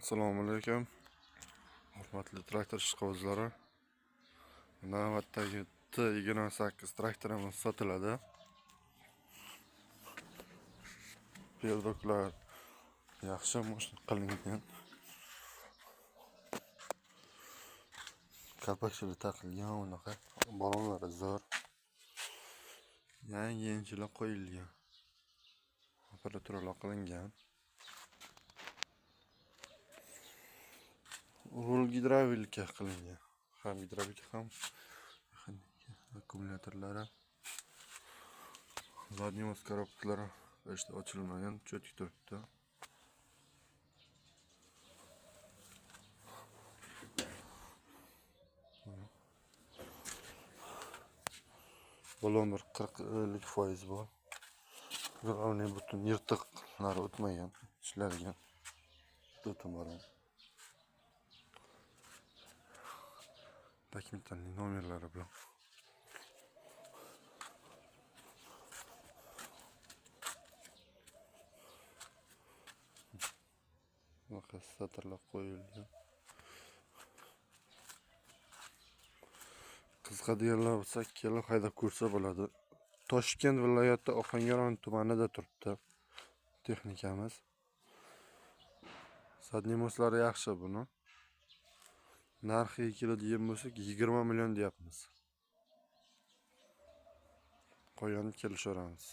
Assalomu alaykum. Hurmatli traktor ishqibozlari. Navbatdagi T28 traktorimiz sotiladi. Pedoklar yaxshi moshina qilingan. Kalpakchalar taqilgan, unaqa balonlari zo'r. Yangi yanchilar qo'yilgan. Aparaturalar qilingan. Rul gidravlika qilingan. Ham gidravlika ham akkumulyatorlari. Задний мост korobkalari işte ochilmagan, cho'tki turibdi. Balon bir 40-50% bor. Главное butun yirtiqlari o'tmagan, ishlangan. Butun balon. Dokumentlarning nomerlari bilan. Bunaqa satrlar qo'yilgan. Qiziqadiganlar bo'lsa kelib haydab ko'rsa bo'ladi. Toshkent viloyati Ohangaron tumanida turibdi texnikamiz. Задний mostlari yaxshi buni. Narxiga keladigan bo'lsak 20 million deyapmiz. Qolganini kelishaveramiz.